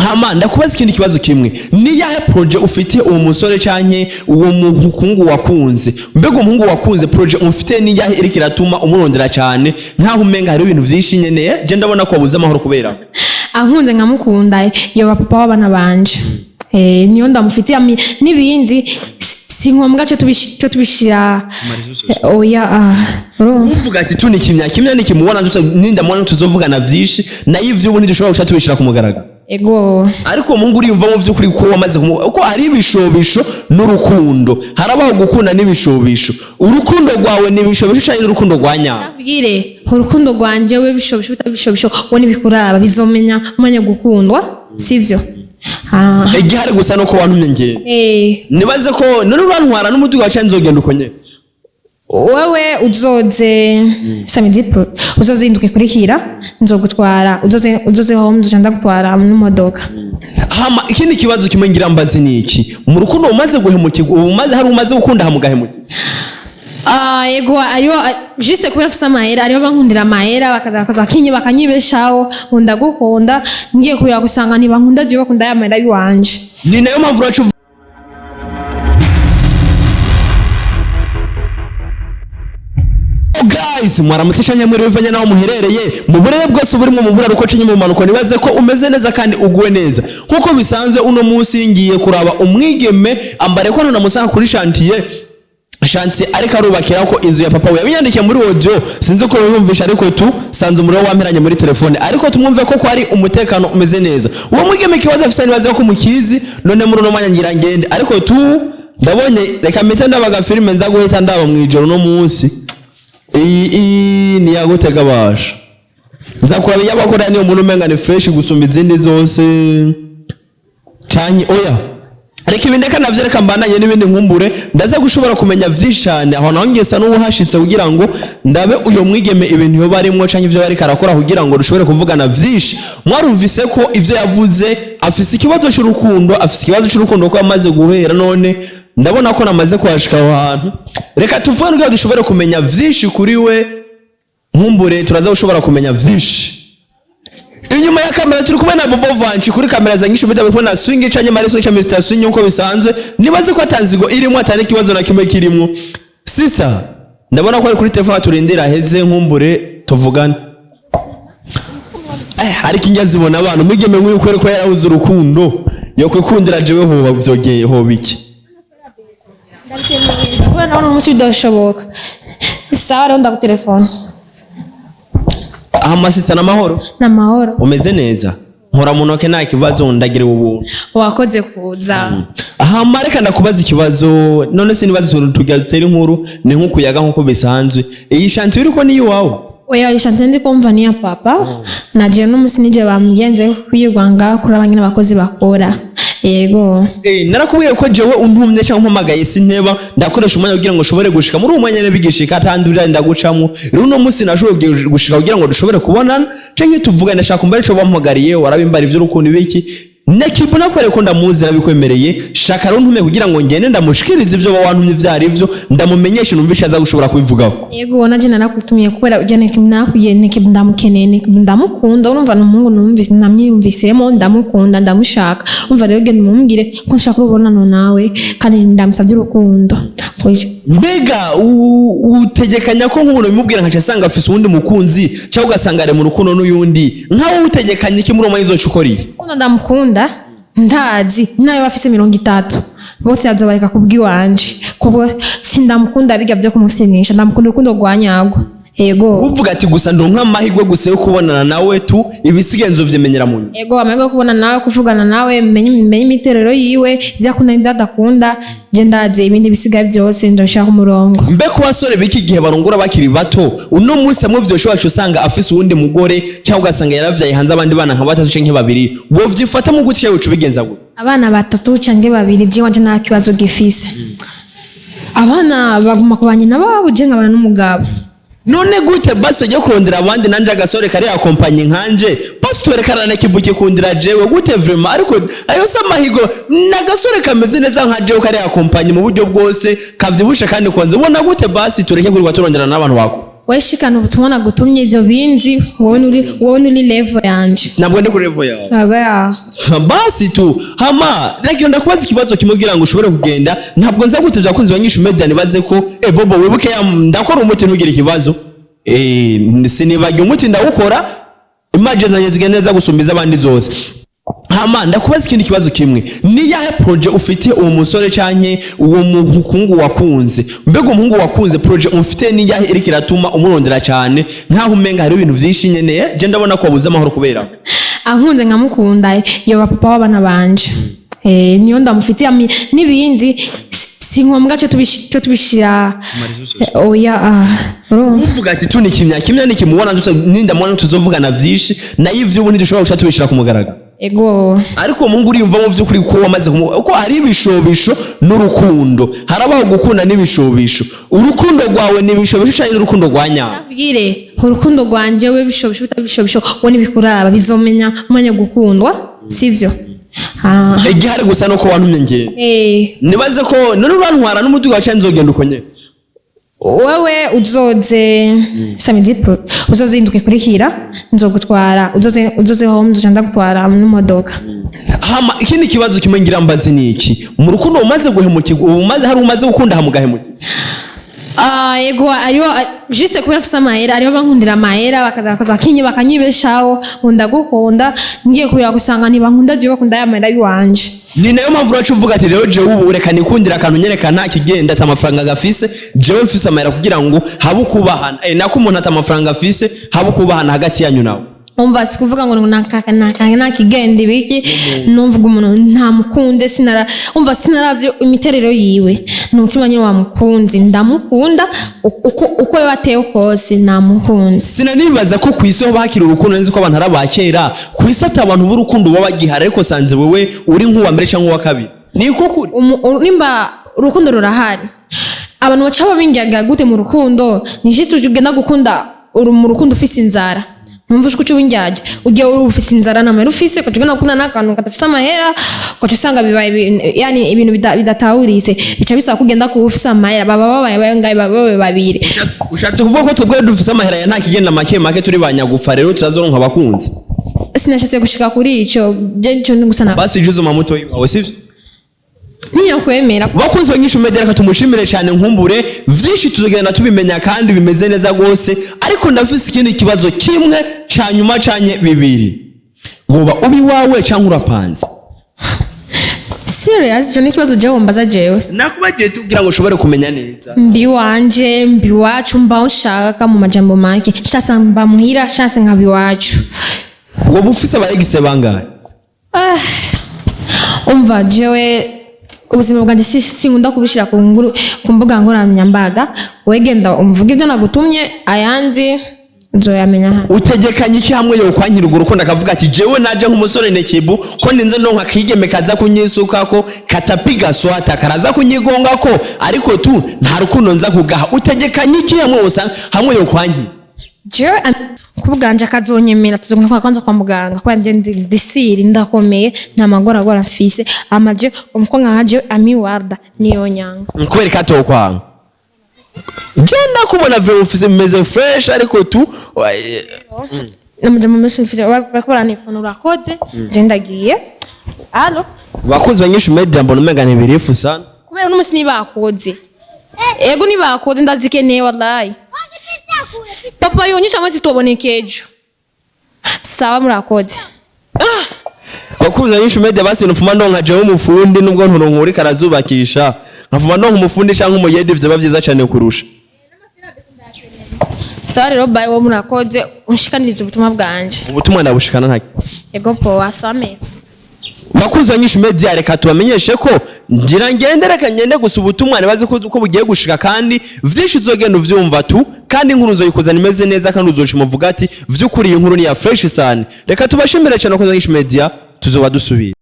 Hama ndakubaza ikindi kibazo kimwe: ni yahe projet ufite uwo musore canke uwo muhungu wakunze? Mbega umuhungu wakunze, projet umufite ni yahe iriko iratuma umurondera cane, nkaho umenga hari ibintu vyinshi nyene? Je ndabona ko wabuze amahoro kubera Ankunze nkamukunda, yoba papa w'abana banje. Niyo ndamufitiye n'ibindi si ngombwa cyo tubishira, oya, urumva. Uvuga ati tu ni kimya kimya, nikimubona nindamubona tuzovugana vyinshi, nayo ivy'ubu ntidushobora guca tubishira ku mugaragaro. Ego. Ariko uwo muhungu uriyumva mu vy'ukuri ko wamaze ko hari ibishobisho n'urukundo, harabaho gukunda n'ibishobisho. Urukundo rwawe ni ibishobisho canke n'urukundo rwa nyawe? Ndabwire urukundo rwanje, we bishobisho bitabishobisho wo nibikuraba, bizomenya umwanya gukundwa, sivyo? Igihari gusa nuko wantumye ngenda. Nibaze ko none urantwara n'umuduga waca, nzogenda uko nyene? Wewe uzoze samedi uzoze induka ikurikira, nzogutwara. Uzoze home, nzoca ndagutwara n'imodoka. Hama ikindi kibazo kimwe ngira mbaze ni iki: mu rukundo umaze guhemukirwa, umaze hari umaze gukunda hama ugahemukirwa? Yego, ariyo juste kubera mfise amahera, ariyo bankundira amahera, bakaza bakanyibeshaho ngo ndagukunda, ngiye kureba gusanga ntibankunda jewe, bakunda ya mahera yiwanje. Ni nayo mpamvu uraca guys, mwaramutse canke muri bivanye naho muherereye mu burere bwose burimo, mu buraruko canke mu manuko. Nibaze ko umeze neza kandi uguwe neza nkuko bisanzwe. Uno munsi ngiye kuraba umwigeme ambare ko namusanga kuri chantier ariko arubakira ko inzu ya papa we. Yabinyandikiye muri audio, sinzi ko biyumvisha, ariko tu sanze umuriro wamperanye muri telefone, ariko tumwumve ko ari umutekano umeze neza. Uwo mwigeme ikibazo afise nibaze ko mukizi. None muri uno mwanya ngira ngende, ariko tu ndabonye reka mpite ndabaga filime nza guhita ndaba mwijoro no munsi. Iyi ni yagutega basha, nza kuraba iyo abakora niyo muntu umenga ni fresh gusumba izindi zose canke oya. Reka ibi ndeka navyo, reka mbandanye n'ibindi nkumbure ndaza gushobora kumenya vyinshi cane aho naho ngesa n'uwuhashitse, kugira ngo ndabe uyo mwigeme ibintu yoba arimwo canke ivyo bariko arakora, kugira ngo dushobore kuvugana vyinshi. Mwarumvise ko ivyo yavuze, afise ikibazo c'urukundo, afise ikibazo c'urukundo ko yamaze guhera. None ndabona ko namaze kuhashika aho hantu, reka tuvuge kugira dushobore kumenya vyinshi kuri we. Nkumbure turaza gushobora kumenya vyinshi. Inyuma ya kamera turi kumwe na Bobo Vanchi, kuri kamera za ngisho bita kumwe na Swing canke Mariso canke Mr Swing nkuko bisanzwe. Nibaze ko atanzigo irimo, atari kibazo na kimwe kirimo. Sister, ndabona ko ari kuri telefone, turindira heze nkumbure tuvugane. Ariko injya zibona abantu mwigeme nk'uyu kwere ko yarabuze urukundo yo kwikundira jewe, hoba vyogeye hoba iki? Kubera nawe umunsi bidashoboka. Sawa rero, ndagutelefona. Aha masitsa n'amahoro? N'amahoro. Umeze neza? Nkora mu ntoke, nta kibazo, ndagira ubuntu. Wakoze kuza. Hama reka ndakubaza ikibazo. None sinibaza utuntu tugira dutera inkuru, ni nk'ukuyaga nkuko bisanzwe. Iyi chantier uriko ni iwawe? Oya, ishantiye ndi kumva ni iya papa, naje n'umunsi nije bamugenze kwirwa ngaho kuraba nyine abakozi bakora, yego. Narakubwiye ko jewe untumye cyangwa umpamagaye sinteba, ndakoresha umwanya kugira ngo ushobore gushika muri uwo mwanya nyene bigishika atandurira ndagucamwo. Rero uno munsi nashoboye gushika kugira ngo dushobore kubonana canke tuvugane. Ndashaka kumbara ico wampamagariye, warabimbara ivy'urukundo ibiki. Nekibu nakwereka ko ndamuzi, arabikwemereye. Shaka rero ntume kugira ngo ngende ndamushikirize ivyo wantumye ivyo arivyo, ndamumenyeshe numvishe aza gushobora kubivugaho. Yego, naje narakutumiye kubera ujya nakubwiye Nekibu ndamukeneye, Nekibu ndamukunda. Urumva ni umuhungu numvise namwiyumvisemo, ndamukunda, ndamushaka. Urumva rero genda umubwire ko nshaka urubonano nawe kandi ndamusabye urukundo. Mbega utegekanya ko nk'umuntu bimubwira nkaca asanga afise uwundi mukunzi, cyangwa ugasanga ari mu rukundo n'uyundi, nkawe utegekanya iki muri uwo mwanya uzoca ukora iki? Urukundo ndamukunda, ndazi nayo bafise 30 bose yazobareka kubw'iwanje, kuko sindamukunda bijya byo kumusinisha, ndamukunda urukundo rwa nyarwo, yego. Uvuga ati gusa ndonka amahirwe gusa yo kubonana nawe tu, ibisigaye nzovyimenyera mu nyuma. Yego, amahirwe yo kubona nawe, kuvugana nawe, menye imiterero yiwe, ibyo akunda n'ibyo adakunda. Je ndazi ibindi bisigaye byose ndabishaka umurongo. Mbe ku basore b'iki gihe barongora bakiri bato, uno munsi hamwe vyoshobora wacu usanga afise uwundi mugore, cyangwa ugasanga yaravyaye hanze abandi bana nka batatu canke babiri, wovyifatamo gute uca ubigenza gute? Abana batatu canke babiri, je wanje nta kibazo gifise. Abana baguma ku banyina babo, je nkabana n'umugabo. None gute basi ujye kurondera abandi, nanje agasore kari akompanye nkanje, basi twerekana na kibuke kundira jewe gute vraiment? Ariko ayo si amahigo, n'agasore kameze neza nka jewe, kari akompanye mu buryo bwose, kavyibushe kandi kwanza ubona gute? Basi tureke kurirwa turondera n'abantu bako. We shikana ubutumwa nagutumye, ivyo bindi wowe nuri level yanje. Ntabwo ndi kuri level yawe. Ntabwo ya. Basi tu, hama reka ndakubaza ikibazo kimwe kugira ngo ushobore kugenda. Ntabwo nza gutevya abakunzi ba Nyishu Media. Nibaze ko bobo wibuke ya ndakora umuti, ntugire ikibazo. Sinibagiye umuti ndawukora, image zanjye zigenda neza gusumba iz'abandi zose. Hama ndakubaza ikindi kibazo kimwe: ni yahe projet ufite uwo musore canke uwo muhungu wakunze? Mbega umuhungu wakunze, projet umufite ni yahe iriko iratuma umurondera cyane, nkaho umenga hari ibintu vyinshi nyene? Je ndabona ko wabuze amahoro kubera Ankunze nkamukunda, yoba papa w'abana banje. Niyo ndamufitiye n'ibindi si ngombwa cyo tubishira, oya, urumva. Uvuga ati tu ni kimya kimya, nikimubona nindamubona tuzovugana vyinshi, nayo ivyo ubu ntidushobora guca tubishira ku mugaragaro. Ego. Ariko uwo muhungu uriyumva mu vy'ukuri ko wamaze ko hari ibishobisho n'urukundo, harabaho gukunda n'ibishobisho. Urukundo rwawe ni ibishobisho canke n'urukundo rwa nyawo? Ndabwire urukundo rwanje, we bishobisho bitabishobisho we nibikuraba, bizomenya umwanya gukundwa, sivyo? Igihari gusa nuko wantumye ngenda. Nibaze ko none urantwara n'umuduga waca, nzogenda uko nyene? Wewe uzoze samedi uzozinduke kurikira, nzogutwara, uzoze home, nzoca ndagutwara n'imodoka. Hama ikindi kibazo kimwe ngira mbaze ni iki: mu rukundo umaze guhemukirwa, umaze hari umaze gukunda hamugahemukirwa? Yego, ariyo juste kubera mfise amahera, ariyo bankundira amahera, bakaza bakanyibeshaho ngo ndagukunda, ngiye kureba gusanga ntibankunda jewe, bakunda ya mahera yiwanje. Ni nayo mpamvu uraca uvuga ati rero jewe ubu reka nikundira akantu nyereka nta kigenda, ati amafaranga gafise, jewe mfise amahera, kugira ngo habe ukubahana, nako umuntu ati amafaranga afise, habe ukubahana hagati yanyu nawe. Umva, si kuvuga ngo nakigenda ibiki, numvuga umuntu ntamukunde, sinara umva sinaravye imiterero yiwe, ni umutima nyine wamukunze, ndamukunda uko yoba ateye kose, namukunze. Sinanibaza ko ku isi ho bakiri urukundo. Nzi ko abantu ari abakera ku isi, ati abantu b'urukundo baba bagihari, ariko sanze wewe uri nk'uwa mbere cyangwa uwa kabiri, ni ko kuri? Nimba urukundo rurahari, abantu baca babingaga gute mu rukundo? Ni juste ugenda gukunda mu rukundo ufise inzara, ntumva uko uca ubindyarya, ugiye uri ufise inzara nta mahera ufise, ugaca ugenda gukunda n'akantu kadafise amahera, ugaca usanga bibaye yani ibintu bidatahuritse, bica bisaba ko ugenda kuba ufise amahera, baba babaye bangahe, baba babaye babiri. Ushatse kuvuga ko twebwe dufise amahera ya nta kigenda make make, turi ba nyagufa, rero tutazoronka abakunzi? Sinashatse gushika kuri ico, je ico ni gusa na Basi juzo mamuto wawe, sivyo? Ntiyakwemera. Bakunzi ba Nyishu Media, reka tumushimire cyane. Nkumbure vyinshi tuzogenda tubimenya kandi bimeze neza rwose, ariko ndafise ikindi kibazo kimwe ca nyuma canke bibiri: woba ubi wawe canke urapanze? Serious, ico ni ikibazo jewe wombaza jewe? Nakubagiye tukugira ngo ushobore kumenya neza. Mbi wanje, mbi iwacu, mba ushaka mu majambo make, shasa mba muhira, shase nkaba iwacu. Woba ufise aba ex bangahe? Umva, jewe ubuzima bwanjye sinkunda kubishyira ku mbuga nkoranyambaga. Wegenda umvuga ibyo nagutumye, ayandi nzoyamenya hano. Utegekanye iki hamwe yokwankira urwo rukundo, akavuga ati jewe naje nk'umusore nekibu ko ninze ndonka akigeme kaza kunyisukako, katapiga swata, karaza kunyigongako, ariko tu nta rukundo nza kugaha, utegekanye iki hamwe wosa hamwe yokwankira? Jewe ku bwanje akazonyemera, tuzogenda kwanza kwa muganga, kubera nje ndi siri, ndakomeye, nta magoragora mfise. Amaje umukobwa nka jewe ami warda niyo nyanga. Kubera ko atokwanga, je ndakubona vyo ufise meze fresh, ariko tu Namajambo menshi mfise, bariko baranifuna, urakoze, je ndagiye, allo. Bakozi ba Nyishu Media, mbona umenga ntibirifu sana. Kubera uno munsi nibakoze, ego nibakoze, ndazikeneye wallahi. Papa yonyesha amwe sitoboneka ejo. Sawa, murakoze. Bakunzi ba Nyishu Media, basi nufuma ndonka jewe umufundi, nubwo nturonka uriko arazubakisha, nkafuma ndonka umufundi canke umuyede, vyoba vyiza cane kurusha. Sawa rero, bye, wo murakoze, unshikaniriza ubutumwa bwanje. Ubutumwa ndabushikana nta Ego powa, sawa, mesi. Bakunzi ba Nyishu Media, reka tubamenyeshe ko ngira ngende, reka ngende gusa ubutumwa nibaze ko bugiye gushika, kandi vyinshi uzogenda uvyumva tu, kandi inkuru nzoyikuzana imeze neza, kandi uzoshima uvuga ati vy'ukuri iyi nkuru ni ya fresh sana. Reka tubashimire cyane, bakunzi ba Nyishu Media, tuzoba dusubiye.